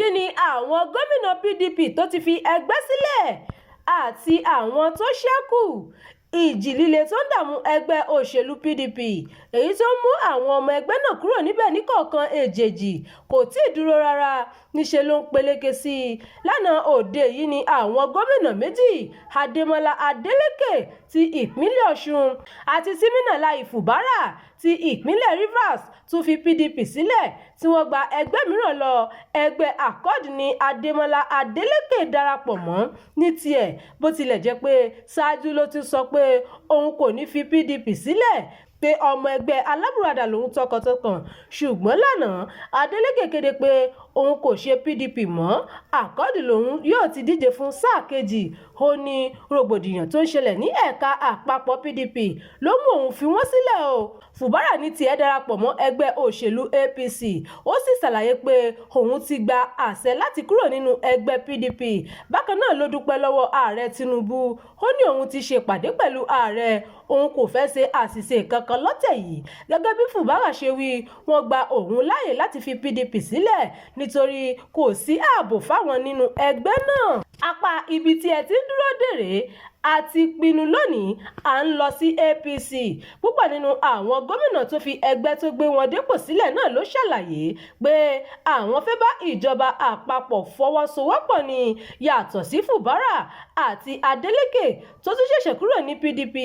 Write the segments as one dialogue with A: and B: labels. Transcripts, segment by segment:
A: Kí ni àwọn gómìnà PDP tó ti fi ẹgbẹ́ sílẹ̀ àti àwọn tó ṣẹ́kù? Ìjì líle tó ń dààmú ẹgbẹ́ òṣèlú PDP, èyí tó ń mú àwọn ọmọ ẹgbẹ́ náà kúrò níbẹ̀ níkọ̀ọ̀kan èjèèjì, kò tí ì dúró rárá, níṣẹ́ ló ń peléke sí i. Lánàá òde yìí ni àwọn gómìnà méjì, Adémọlá Adeleke ti ìpínlẹ̀ Ọ̀ṣun àti Siminalayi Fubara ti ìpínlẹ̀ Rivers, tún fi PDP sílẹ̀ tí wọ́n gba ẹgbẹ́ mìíràn lọ. Ẹgbẹ́ Accord ní Adémọlá Adeleke darapọ̀ mọ́ ní tiẹ̀, bó tilẹ̀ jẹ́ pé ṣáájú ló ti sọ pé òun kò ní fi PDP sílẹ̀, pé ọmọ ẹgbẹ́ alábùradà lòun tọkàntọkàn. Ṣùgbọ́n lánàá, Adeleke kéde pé òun kò ṣe PDP mọ́, Accord lòun yóò ti díje fún sáà kejì. Ó ní rògbòdìyàn tó ń ṣẹlẹ̀ ní ẹ̀ka àpapọ̀ PDP ló mú òun fi wọ́n sílẹ̀ o. Fubara ní tiẹ̀ darapọ̀ mọ́ ẹgbẹ́ òṣèlú APC, ó sì ṣàlàyé pé òun ti gba àṣẹ láti kúrò nínú ẹgbẹ́ PDP. Bákan náà ló dúpẹ́ lọ́wọ́ Ààrẹ Tinubu. Ó ní òun ti ṣèpàdé pẹ̀lú ààrẹ, òun kò fẹ́ ṣe àṣìṣe kankan lọ́tẹ̀ yìí. Gẹ́gẹ́ bí Fubara ṣe wí, wọ́n gba òun láàyè láti fi PDP sílẹ̀ nítorí kò sí ààbò fáwọn nínú ẹgbẹ́ náà. Apá ibi tí ẹ ti ń dúró dè rèé, a ti pinnu lónìí, à ń lọ sí APC. Púpọ̀ nínú àwọn gómìnà tó fi ẹgbẹ́ tó gbé wọn dépò sílẹ̀ náà ló ṣàlàyé pé àwọn fẹ́ bá ìjọba àpapọ̀ fọwọ́sowọ́pọ̀ ni. Yàtọ̀ sí Fubara àti Adeleke tó tún ṣẹ̀ṣẹ̀ kúrò ní PDP,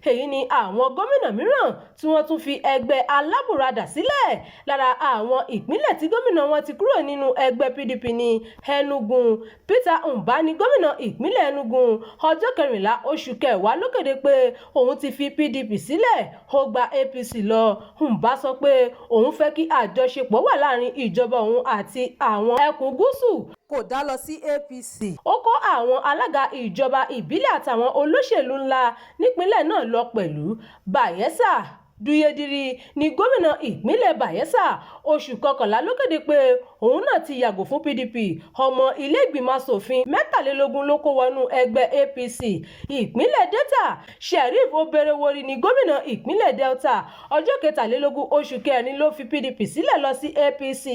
A: èyí ni àwọn gómìnà mìíràn tí wọ́n tún fi ẹgbẹ́ alábùradà sílẹ̀. Lára àwọn ìpínlẹ̀ tí gómìnà wọn ti kúrò nínú ẹgbẹ́ PDP ní Enugu. Peter Mbah ní gómìnà ìpínlẹ̀ Enugu. Ọjọ́ 14 oṣù kẹwàá ló kéde pé òun ti fi PDP sílẹ̀, ó gba APC lọ. Mbah sọ pé òun fẹ́ kí àjọṣepọ̀ wà láàrin ìjọba òun àti àwọn ẹkùn gúúsù, kò dá lọ sí APC. Ó kó àwọn alága ìjọba ìbílẹ̀ àtàwọn olóṣèlú ńlá nípìnlẹ̀ náà lọ pẹ̀lú. Bayelsa: Douye Diri ní gómìnà ìpínlẹ̀ Bayelsa. Oṣù kọkànlá ló kéde pé òun náà ti yàgò fún PDP. Ọmọ ilé-ìgbìmọ̀ asòfin 23 ló kó wọnú ẹgbẹ́ APC. Ìpínlẹ̀ Delta: Sheriff Oborevwori ní gómìnà ìpínlẹ̀ Delta. Ọjọ́ 23 oṣù kẹrin ló fi PDP sílẹ̀ lọ sí APC.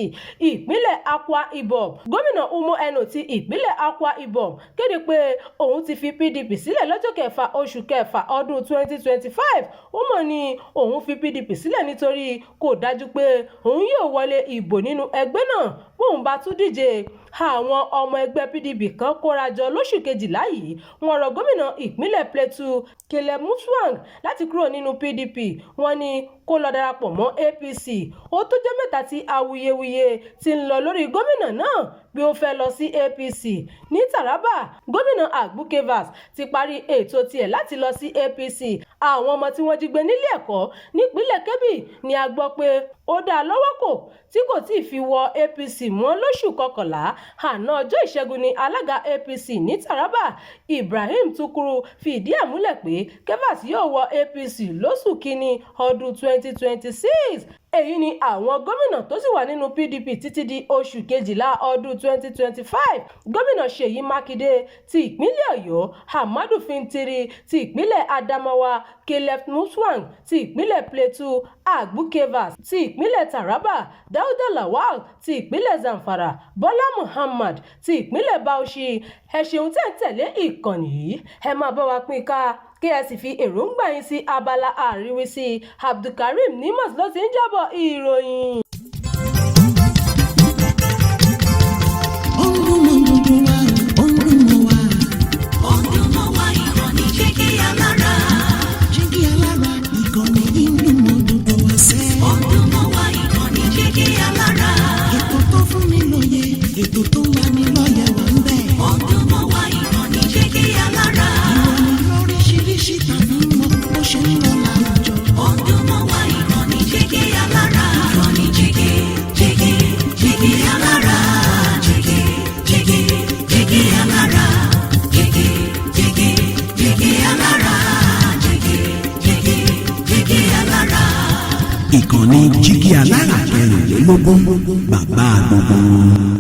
A: Ìpínlẹ̀ Akwa Ibom: Gómìnà Umo Eno ti ìpínlẹ̀ Akwa Ibom kéde pé òun ti fi PDP sílẹ̀ lọ́jọ́ 6 oṣù kẹfà ọdún 2025. Umo ní òun fi PDP sílẹ̀ nítorí kò dájú pé òun yóò wọlé ìbò nínú ẹgbẹ́ náà bóun bá tún díje. Àwọn ọmọ ẹgbẹ́ PDP kan kóra jọ lóṣù kejìlá yìí, wọ́n rọ gómìnà ìpínlẹ̀ Plateau, Caleb Mutfwang, láti kúrò nínú PDP. Wọ́n ní kó lọ darapọ̀ mọ́ APC. Ó tọ́jọ́ mẹ́ta tí awuyewuye ti ń lọ lórí gómìnà náà pé ó fẹ́ lọ sí APC. Ní Taraba, gómìnà Agbu Kefas ti parí ètò tiẹ̀ láti lọ sí APC. Àwọn ọmọ tí wọ́n jí gbé nílé ẹ̀kọ́ nípìnlẹ̀ Kebbi ni a gbọ́ pé ó dá a lọ́wọ́ kò tí kò tí ì fi wọ APC mọ́ lóṣù kọkànlá. Àná ọjọ́ Ìṣẹ́gun ní alága APC ní Taraba, Ibrahim Tukur, fìdí ẹ̀ múlẹ̀ pé Kefas yóò wọ APC lóṣù kínní ọdún 2026. Èyí ni àwọn gómìnà tó sì wà nínú PDP títí di oṣù kejìlá ọdún 2025: Gómìnà Ṣèyí Mákindé ti ìpínlẹ̀ Ọ̀yọ́, Ahmadu Fintiri ti ìpínlẹ̀ Adamawa, Caleb Mutfwang ti ìpínlẹ̀ Plateau, Agbu Kefas ti ìpínlẹ̀ Taraba, Dauda Lawal ti ìpínlẹ̀ Zamfara, Bọ́lá Muhammad ti ìpínlẹ̀ Bauchi. Ẹ ṣeun tẹ́ ń tẹ̀lé ìkànnì yìí. Ẹ máa bá wa pín ká, kí ẹ sì fi èròǹgbà yín sí abala àríwísí. Abdulkareem Nimas ló ti ń jábọ̀ ìròyìn.
B: Ó ń dún mọ́ gbogbo wa, ó ń dún mọ́ wa.
C: Ó ń dún mọ́ wa, ìkànnì Jígí Alára.
B: Jígí Alára, ìkànnì yìí ń dún mọ́ gbogbo wa sẹ́.
C: Ó ń dún mọ́ wa, ìkànnì Jígí Alára.
B: Ètò tó fún ni lóye, ètò tó ń lani lọ́yẹ̀ wà ń bẹ̀.
C: Ó ń dún mọ́ wa, ìkànnì Jígí Alára.
B: Ìròyìn lóríṣiríṣi tàbí mọ bó ṣe ń lọ láwùjọ.
C: Ó ń dún mọ́ wa, ìkànnì Jígí Alára. Ìkànnì Jígí, Jígí, Jígí Alára. Jígí, Jígí, Jígí Alára. Jígí, Jígí, Jígí Alára. Jígí, Jígí, Jígí Alára.
D: Ìkànnì Jígí Alára 24, bàbá gbogbo wọn.